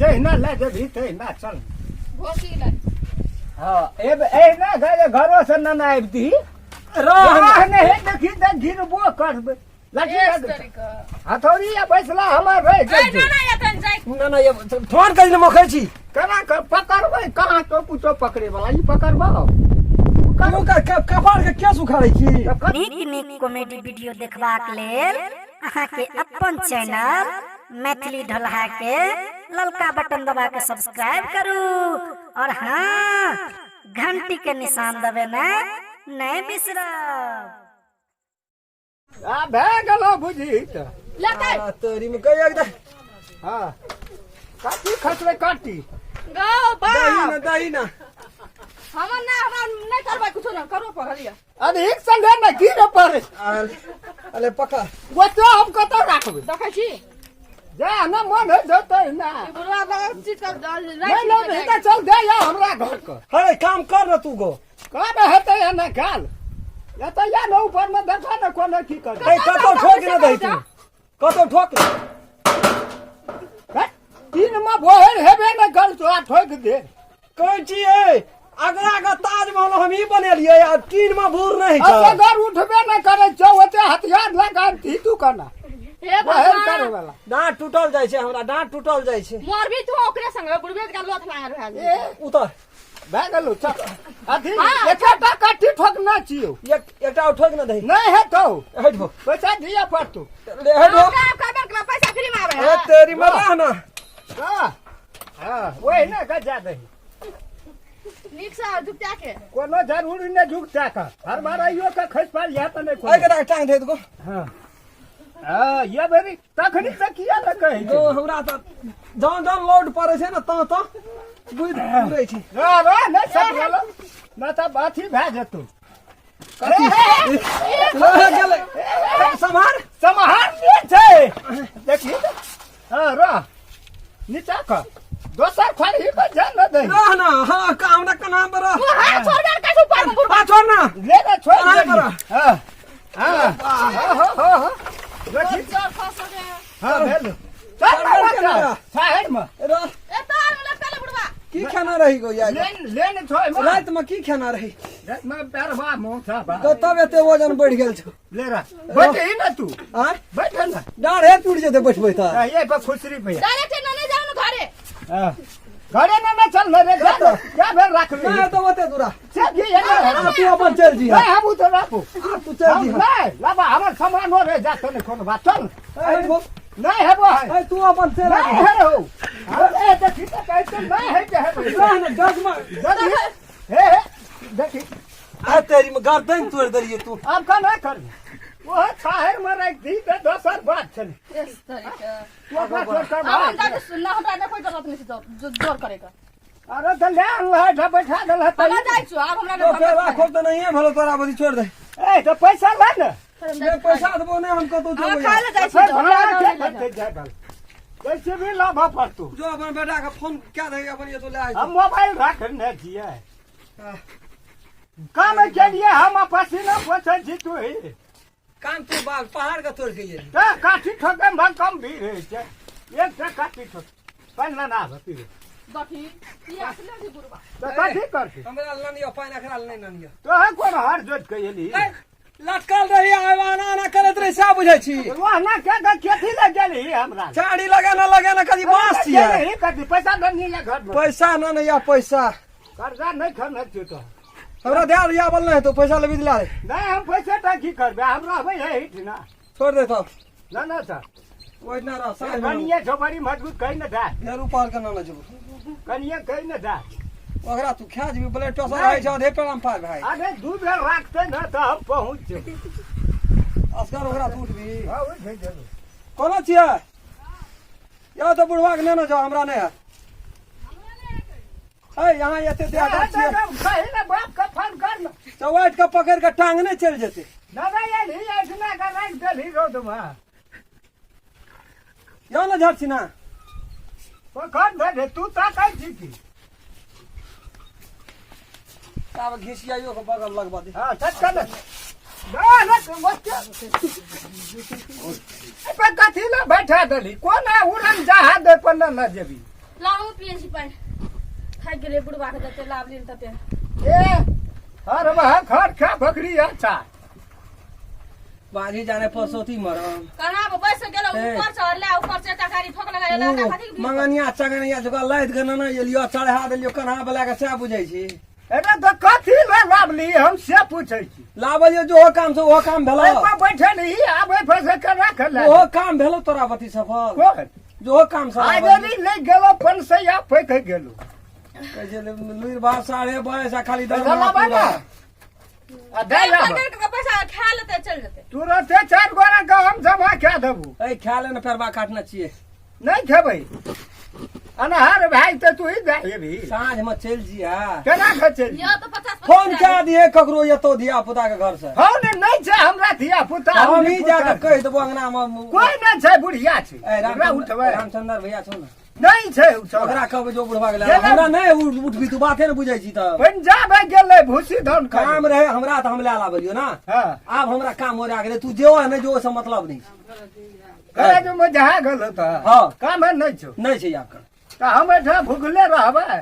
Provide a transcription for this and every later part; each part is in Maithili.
जहिना लए जेबही तहिना चल। भोसी ले। हाँ, एब एहिना गए घरो से न आबिती। रह। रह नहि देखी तऽ गिरबो करबै। लड़की एस लग- तरीका। हथौड़ी आ बैसला हमर रहि ए गेल ना ना एखन जाय। ना ना, ये फोन करी ने मोखै छी। केना कर पकड़बै? कहाँ तो कुछो पकड़े वाला ई पकड़बो। तू का कपार के केस उखाड़ै छी? नीक नीक कॉमेडी वीडियो देखबाक लेल अहाँके अपन चैनल मैथिली ढोलहा के ललका बटन दबा के सब्सक्राइब करू और हाँ, घंटी के निशान दबेनाइ नहि बिसरब। आ भए गेलो बुझी तऽ। लेते। आ, तोरी में कई एकदम। हाँ, काटी खसबै काटी। गौ दही बाप। ना, दही ना। हमर ना, हमरा नहीं करबै कुछो ना करो पकड़िया। अधिक संगे ने की रे पड़े। अरे पकड़। ओतो हम कतऽ राखबै? देखै छी। जा ना मन है जतै ना। ई बुढ़वा लग चीज कर नहीं नहीं नहीं तऽ चल दे या हमरा घर के। अरे काम कर ना तू गो। कब हेतै एना काल? एतऽ या ने ऊपर में देखा ने कोनो की कर। ए कतौ ठोक ना दही तू। कतौ ठोक। तीन में बोहर हेबे ने कर तो ठोक दे। कहै छी ए अगला के ताजमहल हम ही बनेलियै आ टीन में भूर नहीं छै। असगर उठबे ने करै छौ, ओते हथियार लगा दी तू कना। हे बोहर भगवान। करे वाला। डाँट टूटल जाइ छै हमरा, डाँट टूटल जाइ छै। मरबी तू ओकरे संग बुढ़बे के लोथ लागल रहल। ए उतर। भए गेलौ चल। अथी हाँ। एकटा काठी ठोकना छियौ। एक एकटा ठोक ना दही। नहीं हेतौ। हट भो। पैसा दिया पड़तौ। ले हट भो। हमरा कबर के पैसा फ्री में आवे अरे है। तेरी मरा ना। हाँ हाँ, वही ना गजा दही। नीक से झुकता के। कोनो जरूरी नहीं झुकता का। हर बार आइयो के खस पार या त नहीं ए कोनो। के टांग दे दो। हाँ हाँ, ये बेरी तखनी से किया न कहै गो छै। हमरा त जौन जौन लोड पड़ै छै ने तं तं बुझि बुझै छै। रे रे नहीं सकल न त अथी भए जेतौ। कथी? रह गेलै। सम्हार। सम्हार नहि छै। देखी त। हाँ रह नीचा कर दोसर खरही पर जा न दही। रह ना, हाँ, काम ना कना पर रह। तू हाथ छोड़ दे कैसे ऊपर में बुढ़वा। हाथ छोड़ ना। ले ले छोड़ कहाँ दे। पर? हाँ हाँ हाँ हाँ हाँ हाँ। देखी। जोर फंस गए। हाँ भेल। चल चल, ना चल, चल। चल। साइड में। रह। ए तार में लटका ले बुढ़वा। की खाना रही गो यार? लेन लेन छोड़ में। रात में की खाना रही? रात में पैरवा मोथा बा। तो तब एते वजन बढ़ गेल छौ। ले रहा। बैठ ही ना तू। आँय? बैठ ना। डाँढ़े टूट जेतै बैठबै तऽ। हाँ, ये पर खुसरी पे। डायरेक्ट ना नहीं जाओ ना घरे। हाँ। घरे ना ना चल ना रे, जा ना। क्या भेल राख ले? नहीं तो ओते दूरा। चल जी, ये ना। हाँ, तू अपन चल जी। नहीं, हम उधर राखू। हाँ, तू चल जी। हम नहीं, लाबा, हमर सामान हो रे, जा तो नहीं कोनो बात। चल। ए, वो- नहीं है वो है। ए, तू अपन चल। नहीं है रे हो। हम ए, देखी तो कहते नहीं है के है भाई। रह ना, गज में। देखी। हे, हे, देखी। आ तेरी में गर्दन तोड़ देलिए तू। अब का नहीं कर। वो छाहर में रख दी तो दोसर बात छले। इस तरीके। तू अपना छोड़ कर अब हम भाग। जाके सुनना, हमरा नहीं कोई जरूरत नहीं छै जोर करे के। अरे तो ले आनल है, ढ बैठा देल है हमरा तई। जाइ छु आब हमरा तो नहीं फेर राखो तऽ नहिए भेलो तोरा बदी छोड़ दे। ए तो पैसा ला ने। ले पैसा देबो नहि हम कतौ हम जेबो। खाय ले जाइ छी। फिर हमरा भाड़ा के नहीं करते जाय बल। कैसे भी लाभ पड़तू। जो अपन बेटा के फोन क्या दे अपन ये तो ले आइ। हम मोबाइल रख ने छियै। काम के लिए हम पसीना पोछै छी तू ही। काम तू बाल पहाड़ के तोड़ के गेली। तऽ काठी ठोके में कम भी रहै छै। एक टा काठी ठोक। पानि ना ना पी। देखी, ई असले छी बुढ़वा। तऽ कथी करतै? हमरा लऽ लिअ पानि, एकरा लऽ नहि लिअ। तोहे कोन हर जोति के एली? ए, लटकल रही आब आना आना करैत रही सएह बुझै छी। ओहना के के केथी लग गेली हमरा? चाड़ी लगाना लगाना कथी बाँस छियै? गेली कथी पैसा दनी या घर में? पैसा न नहीं या पैसा। कर्जा नहीं खरना छियो तो। हमरा दे दिया बोल नहीं तो पैसा लेबी दिला दे। नहीं हम पैसे टा की करबे, हम रहबै है ना। छोड़ दे तो। ना ना सर। ओहिना रह साँझ में। कनिए झोपड़ी मजबूत कहीं न जा। फेर ऊपर के ना जेबो। कनिए कहीं न जा। ओकरा तू खा जेबी ब्लड प्रेशर रहै छै आधे पेड़ाम पार भाई। अरे दू बेर राखते न तऽ हम पहुँच जेबै। असगर ओकरा तू उठबी। हाँ, उठि जेबै। कोना छियै? यौ तऽ बुढ़वा के नेने जाउ, हमरा नहि हैत। है यहाँ एते देह गाछ छियै। कही ने बाप के फोन कर न। चौवाटि के पकड़ि के टांग नहि चलि जेतै। दादा एलही एहिठिना के राखि देलही रौद मे। यौ ने झट छिना। कखन भेल तू ताकै छी की? आब घिसियाइयो के बगल लगबा दे। हाँ, चटकन। ना, ना, बच्चा। ए, पे कथी ला बैठा देली? कोना उड़न जहाज दे पर न जेबी? लाउ पिए छी पानि थाकि गेलियै बुढ़बा के जते लाभ लेल तते ए हर वह खर खा बकरी अच्छा बाजी जाने परसौती मरम कहाँ पर बैस गेल ए। ऊपर चढ़ले ऊपर से एकटा गाड़ी ठोक लगा लड़का खातिर भी मंगनिया चंगनिया जगह लादि के नना एलियो चढ़ा देलियो कन्हा बला के सएह बुझै छी अरे तऽ कथी ले लाबली हम से पूछै छी लाबलियो जो काम से ओहो काम भेलो एहि पर बैठल ही आबै पर से केना खेला ओहो काम भेलो तोरा बती सफल कोन जो काम से आइ गेली नहि गेलो पनसैया पैक गेलो कहै छै लुरि बाप साढ़े बयस आ खाली पैसा लाबै ने आ दे लाब के पैसा खा लेते चल जेते तुरते चारि गोरा के हम जमा कए देबू ए खा ले ने पेरबा काटने छियै नहि खेबै अनहार भाई तऽ तू ही दए हेबही साँझ में चलि जिया केना के चलि यो तो 50 फोन कए दिए ककरो एतो धिया पुता के घर से फोन नहि छै हमरा धिया पुता हम ही जाके कहि देबो अंगना में कोई नहि छै बुढ़िया छै ए, ओकरा उठबै रामचंद्र भैया छौ ने नहि छै ओ छौड़ा। ओकरा कहबै जो बुढ़वा के गेलै। हमरा नहि उठबी तू बाते ने बुझै छी तऽ पंजाब गेलै भूसी धान खाय काम रहे हमरा तऽ हम लए लाबलियो ना हँ आब हमरा काम हो गेलै तू जो नहि जो से मतलब नहि छै कहे जे मजा गेल तऽ हँ। काम नहि छौ नहि छै आब काम तऽ हम एहिठाम भुखले रहबै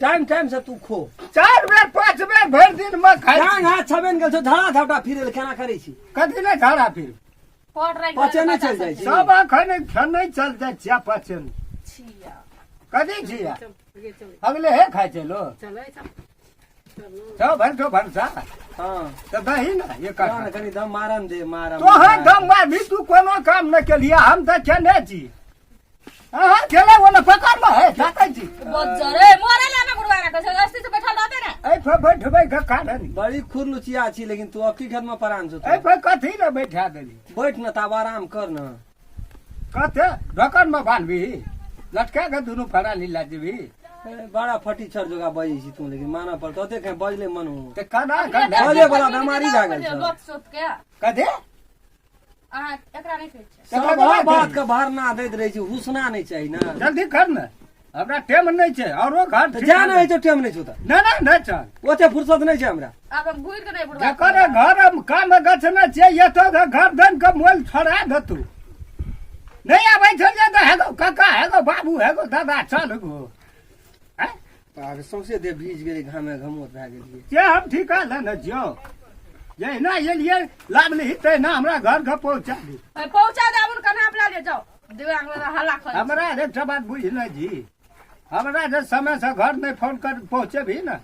टाइम टाइम से तू खो चारि बेर पाँच बेर भरि दिन मे खाइ टांग छी। हाथ छबेन गेल छौ धड़ा धपटा फिरे केना करै छी कथी नहि झाड़ा फिर पट राखि पचे नहि चलि जाइ छी सब अखन खेने चल जाइ छियै पचन छिया कथी छियै अगले हे खाइ छै लोग छौ भरि भनसा हँ तऽ दही ने एक जाउ ने कनि दम मारन दे मारम तोहर दम मारबी तू कोनो काम नहि केलियै हम तऽ केने छी अहाँ खेले वाला पकड़ में है ताकै छी बज्जर ए मरे ले ना बुढ़वा के अस्ती से बैठल रहते ना एहि पर बैठबै के कारण बड़ी खुरलुचिया छी लेकिन तू अब की खेत में परान छौ एहि तू। पर कथी ने बैठा देली बैठ न ताब आराम कर न कथे ढकन में बान्हबी लटका के दुनू फड़ा लीला जेबी ए, बड़ा फटी छर जोगा बजै छी तू लेकिन मानऽ पड़तौ ओते कहीं बजले मन हो तऽ केना के बजे वाला बेमारी भए गेल छौ। लोक सोत के कथी अहाँ एकरा नहि कहै छै सब हर बात के भरना दैत रहै छै हुसना नहि चाही ने जल्दी कर ने हमरा टाइम नहि छै औरो घर तऽ जा ने छै टाइम नहि छौ तऽ नहि नहि नहि चल ओते फुर्सत नहि छै हमरा आब हम घुरि के नहि बुढ़वा जकर घर हम काम गछने छियै एतऽ तऽ घर धन के मोल छोड़ा देतू नहि आबै छै जे तऽ हेगो काका हेगो बाबू हेगो दादा चल गो आँय? आब सौंसे देह भीज गेलै घामे घमोत भए गेलियै से हम ठीक है ने जियो जहिना एलियै लाबली तहिना हमरा घर के पहुँचा दी पहुँचा दे आबुन कन्हा अपना ले जाओ दिव्यांग वाला हल्ला कर हमरा एकटा बात बुझ ने जी हमरा जे समय से घर नहि फोन कर पहुँचेबही ने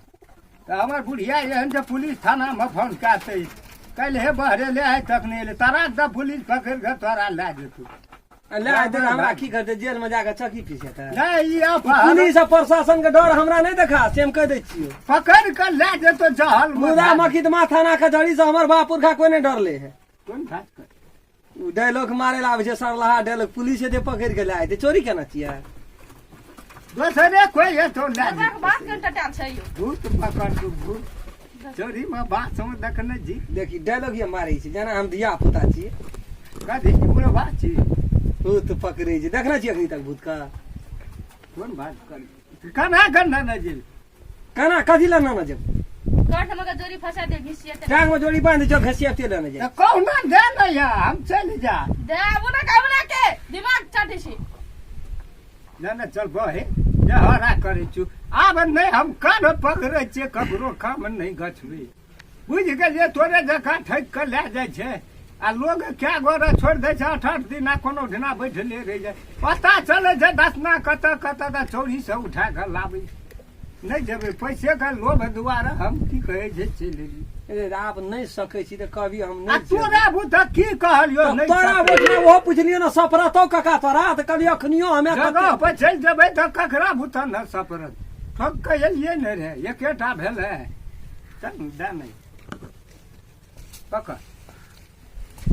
तऽ हमर बुढ़िया एहन जे पुलिस थानामे फोन कए काल्हि हे बहरे ले आइ तक नहि एलै तारा तऽ पुलिस पकड़ि कऽ तोरा लए जेतौ ले आइ देख हमरा की करतै जेल में जाके चक्की पीसेतै नहि ई अपहरण पुलिस आ प्रशासन के डर हमरा नहि देखा से हम कहि दै छियौ पकड़ि कऽ लए जेतौ जहल मुदा मकिदमा थाना कचहरी से हमर बाप पुरखा कोई नहि डरले है कोन बात कर उ डायलॉग मारे ला आबै छै सरलाहा डायलॉग पुलिस एते पकड़ि के लए जेतै चोरी केना छियै दोसरे कोई एतो लए बुढ़वा के जेतौ। बात कनिटा टाइम छै यौ भूत पकड़ तू भूत चोरी में बात समझ देखने जी देखी डायलॉग ये मारै छै जेना हम धिया पुता छियै कथी बुढ़वा छी भूत पकड़ै छै देखने छियै अखनी तक भूत के कोन बात कर केना करना ने जी केना कथी लए नाना जेब कंठ में के जोड़ी फंसा दे घिसियते टांग में जोड़ी बांधि जो घसियाते लेने जाए तऽ कहुना दे ने या हम चलि जा दे आबू ना कामना के दिमाग चाटे छी नहि नहि चल बहे जे हरा करै छु आब नहि हम कान पकड़ै छियै ककरो काम नहि गछबै बुझि गेलियै तोरे जकाँ ठकि कऽ लए जाइ छै आ लोग कए गोरे छोड़ि दै छै आठ आठ दिना कोनो दिना बैठले रहि जाइ पता चलै छै दसना कतऽ कतऽ तऽ चौरीसँ उठा कऽ लाबै नहि जेबै पैसेके लोभ दुआरे हम की कहै छै चलि एलियै ए, आब नहि सकै छी तऽ कभी हम आ नहि जेबै। तोरा बुते की कहलियौ तऽ नहि तोरा सकै। बुझना ओहो पुछलियै ने सपरतौ काका तोरा तऽ कहलियै अखनियो हमे जगह कते- पर चलि जेबै तऽ ककरा बुते न सपरत ठोक कऽ एलियै नहि रे एकेटा भेलै चल दए नहि पकड़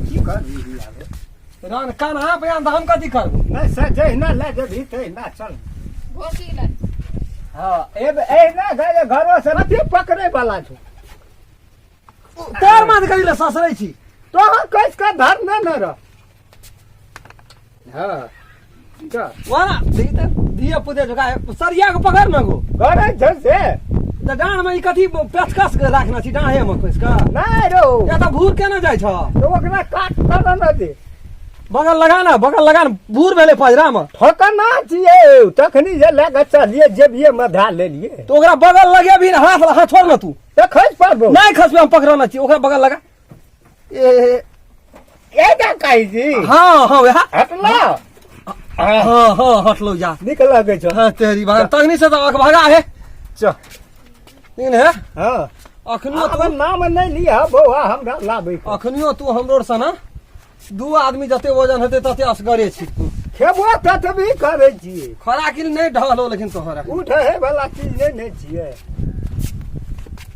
की करबी आब रन कन्हा पे आन तऽ हम कथी करबो नहि से जहिना लए जेबही तहिना चल घोसी ले हँ एहिना गए घरो से अथी पकड़े वाला छौ तोर माथ करी ले ससरै छी तोहर कस कऽ धरने न रह हँ चल वाला देखी तऽ धिया पुते झुका सरिया के पकड़ न गो घरे छै से तऽ डाँढ़ में ई कथी पेचकस के राखने छी डाँढ़े में खोसि कऽ नहि रौ या तऽ भूर केना जाइ छौ तऽ ओकरा काट कर न दे बगल लगा ना, बगल लगा ना, बूढ़ भेलै पजरा में। ठोकना छियै तखनी जे लए कऽ चलियै जेबिये मे धए लेलियै। तो ओकरा बगल लगेबही ना, हाथ हाथ छोड़ ना तू। तऽ खसि पड़बौ। नहीं खसबे, हम पकड़ना छी, ओकरा बगल लगा। ए ए दा कहै छी। हाँ हाँ वएह। हटला। हाँ हाँ हटलो जा। नीक लगै छौ। हाँ तेरी बात तखनी से तऽ अखभगा है। चल। लेकिन है हाँ। अखनियो आब तू नाम नहि लिह बौआ हमरा लाबै के। अखनियो तू हमरो सँ ना दू आदमी जते वजन हेतै तते असगरे छी तू। खेबो ततबी करै छियै। खोराकी नहि ढहलो लेकिन तोहर उठे वाला चीज नहि ने छियै।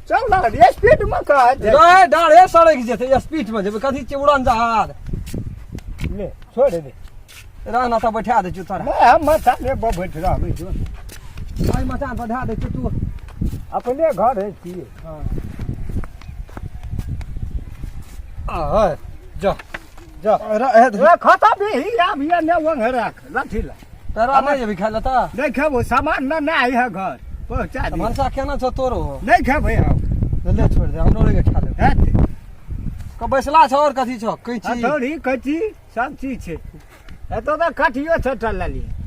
चल ना स्पीड में कह दे। रे डारे सड़क जेतै स्पीड में जेबै कथी छियै उड़न जहाज। ले छोड़ दे। रह ना तऽ बैठा दै छियौ तोरा। नहि हम माथा ले बैठ रहबै जो। एहि मचान पर धए दै छियौ तू। अपने घर है छियै। आ जा जा। रह रे खाता भी ही आब ये ने वंग राख लाठी ला। तोरा नहि जेबही खाइ लए तऽ? नहीं खेबो सामान न ना आई है घर पहुंचा तऽ दी। भनसा केना छौ तोरो? नहीं खेबै हम। ले छोड़ दे हमरो लगे खा लेब। हेत। क बैसला छौ और कथी छौ? कैंची। हथौड़ी कैंची सब चीज छै। एतऽ तऽ काठियो छटल लेलियै।